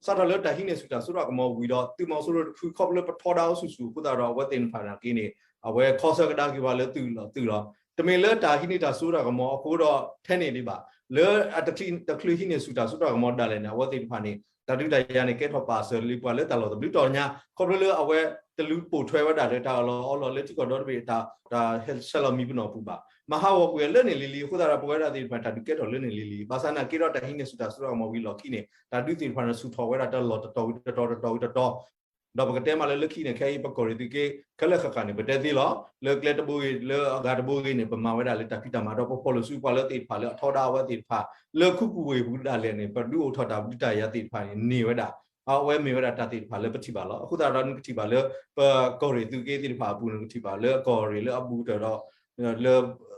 စးထီၣ်လၢတၢ်ဟံးန့ၢ်ဆူၣ်တၢ်စိတၢ်ကမီၤဝံၤဒီး သုးမီၤစိရိၤတဖုခီဖျိလၢပထီဒါအိၣ်ဆူၣ်ဆူၣ်အဃိသတးဒီး အဝဲသ့ၣ်တဖၣ်နာ်က့န့ၣ် အဝဲခီဆၢကဒါက့ၤဝဲလၢသုးလီၤသုးလီၤ. တမ့ၢ်လၢတၢ်ဟံးန့ၢ်တၢ်စိတၢ်ကမီၤအဃိဒီးထဲန့ၣ်ဒံးဘၣ်. လၢအတချုးဟံးန့ၢ်ဆူၣ်တၢ်စိတၢ်ကမီၤဒၣ်လဲာ်န့ၣ် အဝဲသ့ၣ်တဖၣ်န့ၣ် တၢ်ဒုးတၢ်ယၤန့ၣ် ကဲထီၣ်ပာ်စၢၤလံပှၤလၢတၢ်လီၢ်တဘျုးတီၤညါ ခီဖျိလၢအဝဲတလူးပိာ်ထွဲဝဲဒၣ်လၢတၢ်အလီၢ်အီလီၢ်လၢထံကီၢ်ဒီတဘ့ၣ်အတၢ် တၢ်ဟဲဆဲးလီၤမံပနီၣ်ပူၤဘၣ်. မၤဟးဂီၤကွံာ်လၢန့ၣ်လံၤလံၤအဃိသတးဒီး ပဝဲဒၣ်သ့ၣ်တဖၣ်န့ၣ် တၢ်ဒုးကဲထီၣ်လၢန့ၣ်လံၤလံၤ ဘၣ်ဆၣ်နာ်က့ဒီးတၢ်ဟံးန့ၢ်ဆူၣ်တၢ်စိတၢ်ကမီၤဝံၤလီၢ်ခံန့ၣ် တၢ်ဒုးသ့ၣ်တဖၣ်န့ၣ် ဆူၣ်ထီၣ်ဝဲဒၣ်တၢ်လီၢ်တတီၤဝံၤတတီၤ တတီၤဝံၤတတီၤ ဒီးပကတဲမးလၢလၢခံန့ၣ် ခဲအံၤပကီၢ်ရ့ၣ်သုးက့ ခဲလၢာ်ဃၣ်ဃၣ်န့ၣ် ပတဲသ့လီၤ. လၢကျဲတဘိဂ့ၤ လၢအဂၤတဘိဂ့ၤန့ၣ် ပမၤဝဲဒၣ်လၢတၢ်ဖံးတၢ်မၤဒီး ပဖီၣ်လိာ်စုပှၤလၢသ့ၣ်တဖၣ်လၢအထီဒါအဝဲသ့ၣ်တဖၣ် လၢခူပူၤဝ့ၢ်ပူၤဒၣ်လဲာ်န့ၣ် ပဒုးအိၣ်ထီၣ်တၢ်ဒုးတၢ်ယၤသ့ၣ်တဖၣ်န့ၣ် န့ၢ်ဝဲဒၣ် အဝဲမ့ၢ်ဝဲဒၣ်တၢ်သ့ၣ်တဖၣ်လၢပထံၣ်ဘၣ်လီၤ. အဃိသတးဒီးနကထံၣ်ဘၣ်လၢ ပကီၢ်ရ့ၣ်သုးက့သ့ၣ်တဖၣ်အပူၤ နကထံၣ်ဘၣ်လၢအကီၢ်ရ့ၣ်လၢအဘူးကတၢၢ်ဒီး လၢ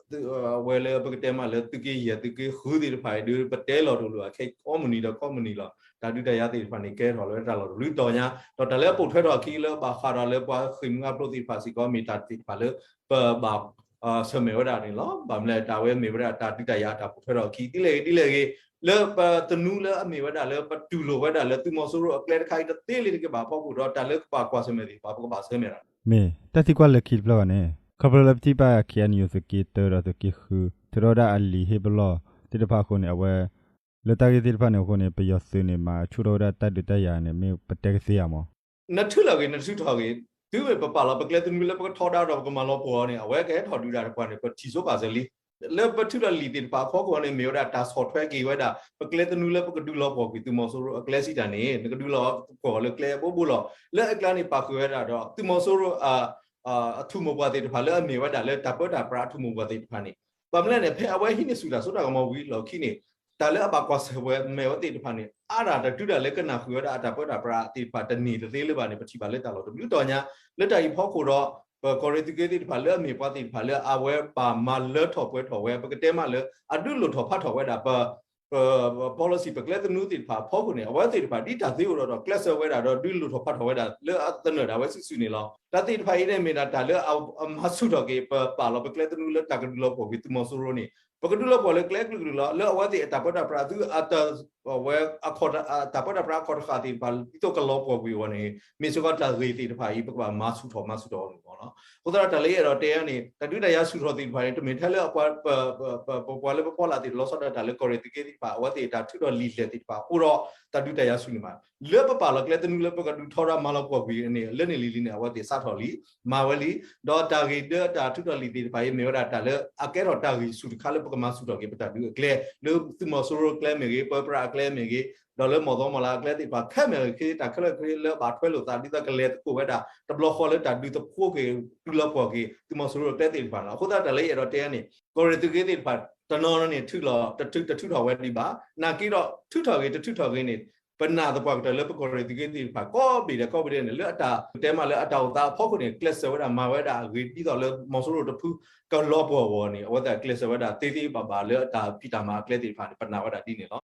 အဝဲလၢပကတဲမးလၢသုးက့ယဲၢ်သုးက့ဃုသ့ၣ်တဖၣ်အံၤ ဒုးပတဲလီၤတလိၤ အခဲအံၤကိးမုၢ်နံၤဒီးကိးမုၢ်နံၤလီၤ. တၢ်ဒုးတၢ်ယၤသ့ၣ်တဖၣ်န့ၣ် ကဲထီၣ်လၢတၢ်လီၢ်တဘျုးတီၤညါ ဒီးတၢ်လၢအပိာ်ထွဲထီၣ်အခံလၢဘၣ်ဃးဒီးလၢပှၤဃ့ၢ်မှံဟးဖျိးသ့ၣ်တဖၣ်စ့ၢ်ကီး မ့ၢ်တၢ်သ့ၣ်တဖၣ်လၢ ပဘၣ် ဆၢၣ်မဲာ်ဝဲဒၣ်န့ၣ်လီၤ. ဘၣ်မနုၤလဲၣ် တၢ်ဝဲမ့ၢ်ဝဲဒၣ်တၢ်ဒုးတၢ်ယၤအတၢ်ပိာ်ထွဲထီၣ်အခံ ဒ်လဲၣ်ဂ့ၤဒ်လဲၣ်ဂ့ၤ လၢပသနူလၢအမ့ၢ်ဝဲဒၣ်လၢပတူၢ်လိာ်ဝဲဒၣ်လၢသုးမီၤစိရိၤအကျဲတခါအံၤတသ့လၢၤတက့ၢ်ဘၣ်အဖီခိၣ်ဒီး တၢ်လၢကဘၣ်ကွၢ်ဆၢၣ်မဲာ်သ့ၣ်တဖၣ် ပကဘၣ်ဆၢၣ်မဲာ်တၢ် မ့ၢ်တၢ်သံကွၢ်လၢခံတဖျၢၣ်ဘၣ်န့ၣ် ခီဖျိလၢပထံၣ်ဘၣ် KNU သုးက့တၢဒီးသုးက့ဃု ထုးထီၣ်ဝဲဒၣ်အလံာ်ဟ့ၣ်ပလီၢ်သ့ၣ်တဖၣ်အဃိန့ၣ် အဝဲ လၢတၢ်ဂ့ၢ်သ့ၣ်တဖၣ်န့ၣ်အဃိန့ၣ် ပယီၤသုးန့ၣ် မၤဆူၣ်ထီၣ်ဝဲဒၣ်တၢ်ဒုးတၢ်ယၤန့ၣ် မ့ၢ်ပတဲကသ့ဧါမး နထုးလီၤဂ့ၤ နထုးထီၣ်ဂ့ၤ တုၤမ့ၢ်ပပာ်လီၤပကျဲသနူလၢပကထီဒါဒီးပကမၤလီၤပှီၢ်အီၤန့ၣ် အဝဲကဟဲထီၣ်ဒုးတၢ်တပှၤန့ၣ် ပထံၣ်ဆိပာ်စၢၤလံ. လၢပထုးထီၣ်လံာ်သ့ၣ်တဖၣ်အဖီခိၣ်န့ၣ် မ့ၢ်ဝဲဒၣ်တၢ်ဆီၣ်ထွဲက့ၤဝဲဒၣ် ပကျဲသနူလၢပကဒုးလီၤပှီၢ်ကွံာ်သုးမီၤစိရိၤအကျဲစံးတၢ်န့ၣ် နကဒုးလီၤပှီၢ်လၢကျဲဘိဘိလီၤ. လၢအကျါန့ၣ် ပာ်ဃုာ်ဝဲဒၣ်ဒီး သုးမီၤစိရိၤ အထူၣ်မိၢ်ပှၢ်သ့ၣ်တဖၣ်လၢအမ့ၢ်ဝဲဒၣ်လၢတၢ်ပၢတၢ်ပြးအထူၣ်မိၢ်ပှၢ်သ့ၣ်တဖၣ်န့ၣ် ဘၣ်မနုၤလဲၣ်န့ၣ် ဖဲအဝဲဟံးန့ၢ်ဆူၣ်တၢ်စိတၢ်ကမီၤဝံၤလီၢ်ခံန့ၣ် တၢ်လၢအဘၣ်ကွၢ်ဆၢၣ်မဲာ်ဝဲသ့ၣ်တဖၣ်န့ၣ် အါတၢ်တတုၤဒၣ်လၢကနၢ်ဃုာ်ဝဲဒၣ်အတၢ်ပၢတၢ်ပြးသ့ၣ်တဖၣ်တန့ၢ်တသ့လၢၤဘၣ်န့ၣ် ပထံၣ်ဘၣ်လၢတၢ်လီၢ်တဘျုးတီၤညါ လၢတၢ်အံၤဖီခိၣ်ဒီး ပကီၢ်ရ့ၣ်သုးက့သ့ၣ်တဖၣ်လၢအမ့ၢ်ပှၤသ့ၣ်တဖၣ်လၢအဝဲဘၣ်မၤလၢထီၣ်ပှဲၤထီၣ်ဝဲ ပကတဲမးလၢ အဒုးလိၣ်ထီၣ်ဖးထီၣ်ဝဲဒၣ်ပ ပ policy ပကျဲသနူသ့ၣ်တဖၣ်အဖီခိၣ်န့ၣ် အဝဲသ့ၣ်တဖၣ်ဒ်တၢ်သ့အိၣ်ဒီးဒီးကျဲးစၢးဝဲဒၣ်ဒီးဒုးလိၣ်ထီၣ်ဖးထီၣ်ဝဲဒၣ်လၢအသနၢၣ်ဒၣ်ဝဲစုာ်စုာ်န့ၣ်လီၤ. တၢ်သ့ၣ်တဖၣ်အံၤန့ၣ်မ့ၢ်ဒၣ်တၢ်လၢအမၤဆူၣ်ထီၣ်က့ၤ ပပာ်လီၤပကျဲသနူလၢတၢ်ကဒုးလီၤပှီၢ်ကွံာ်သုးမီၤစိရိၤန့ၣ် ပကဒုးလီၤပှီၢ်လၢကျဲကလုာ်ကလုာ်လီၤ. လၢအဝဲသ့ၣ်အတၢ်ပၢတၢ်ပြးသု အတၢ် ဝဲ အတၢ်ပၢတၢ်ပြးအခီၣ်တဃာ်သ့ၣ်တဖၣ် ဒ်သိးကလီၤပှီၢ်ကွံာ်အဂီၢ်န့ၣ် မ့ၢ်စ့ၢ်ကီးတၢ်ဂ့ၢ်သ့ၣ်တဖၣ်အံၤ ပကဘၣ်မၤဆူၣ်ထီၣ်မၤဆူၣ်ထီၣ်အီၤန့ၣ်လီၤ. အဃိသတးဒီးတၢ်လၢယအဲၣ်ဒိးတဲန့ၣ် တၢ်ဒုးတၢ်ယၤဆူၣ်ထီၣ်သ့ၣ်တဖၣ်န့ၣ် တမ့ၢ်ထဲလၢအပှၤ ပပှၤလၢပဖီလာ်သ့ၣ်တဖၣ် လီၤဆီဒၣ်တၢ်လၢကီၢ်ရ့ၣ်သုးက့သ့ၣ်တဖၣ် အဝဲသ့ၣ်တၢ်ထုးထီၣ်လံာ်လဲၢ်သ့ၣ်တဖၣ်အဃိဒီး တၢ်ဒုးတၢ်ယၤဆူၣ်န့ၣ်ဘၣ်. လၢပပာ်လီၤကျဲသနူလၢပကဒုးထီဒါမၤလီၤပှီၢ်ကွံာ်န့ၣ် လၢန့ၣ်လံၤလံၤန့ၣ် အဝဲသ့ၣ်စးထီၣ်လံ မၤဝဲလံ. ဒီးတၢ်ဂ့ၢ်ဒၢတၢ်ထုးထီၣ်လံာ်သ့ၣ်တဖၣ်အံၤ မ့ၢ်ဝဲဒၣ်တၢ်လၢအကဲထီၣ်တၢ်ဂံၢ်ဆူၣ်တခါလၢပကမၤဆူၣ်ထီၣ်က့ၤပတၢ်ဒုးအကျဲ လၢသုးမီၤစိရိၤအကျဲမ့ၢ်ဂ့ၤ ပၢပြးအကျဲမ့ၢ်ဂ့ၤ ဒီးလၢမီၢ်သီမီၢ်လၤအကျဲသ့ၣ်တဖၣ် ခဲမ့ၢ်ဂ့ၤ တၢ်ခဲလၢာ်ခဲဆ့လၢအဘၣ်ထွဲလိာ်သး ဒ်သိးကလဲၤသကိးဝဲဒၣ် တဘျီဃီလၢတၢ်ဒုးသဖှိက့ၤ ဒုးလီၤပှီၢ်က့ၤ သုးမီၤစိရိၤအကျဲသ့ၣ်တဖၣ်န့ၣ်လီၤ. အဃိသတးတၢ်လၢယအဲၣ်ဒိးတဲန့ၣ် ကီၢ်ရ့ၣ်သုးက့သ့ၣ်တဖၣ် တနီၤနီၤန့ၣ် ထုးလီၤ တထုး တထုးထီၣ်ဝဲဒံးဘၣ်. နာ်က့ဒီး ထုးထီၣ်ဂ့ၤ တထုးထီၣ်ဂ့ၤန့ၣ် ပနာ်သပှၢ်ကတၢၢ်လၢပကီၢ်ရ့ၣ်သုးက့သ့ၣ်တဖၣ် ကိးဘ့ၣ်ဒီးကိးဘ့ၣ်ဒဲးန့ၣ် လၢအတၢ်တဲမးလၢအတၢ်အိၣ်သးအဖီခိၣ်န့ၣ် ကျဲးစၢးဝဲဒၣ်မၤဝဲဒၣ်အဂ့ၢ် ဒ်သိးလၢမီၤစိရိၤတဖု ကလီၤပှီၢ်အဂီၢ်န့ၣ် အဝဲသ့ၣ်ကျဲးစၢးဝဲဒၣ်သ့သ့ဘၣ်ဘၣ်လၢအတၢ်ဖံးတၢ်မၤအကျဲသ့ၣ်တဖၣ်န့ၣ် ပနာ်ဝဲဒၣ်ဒ်န့ၣ်လီၤ.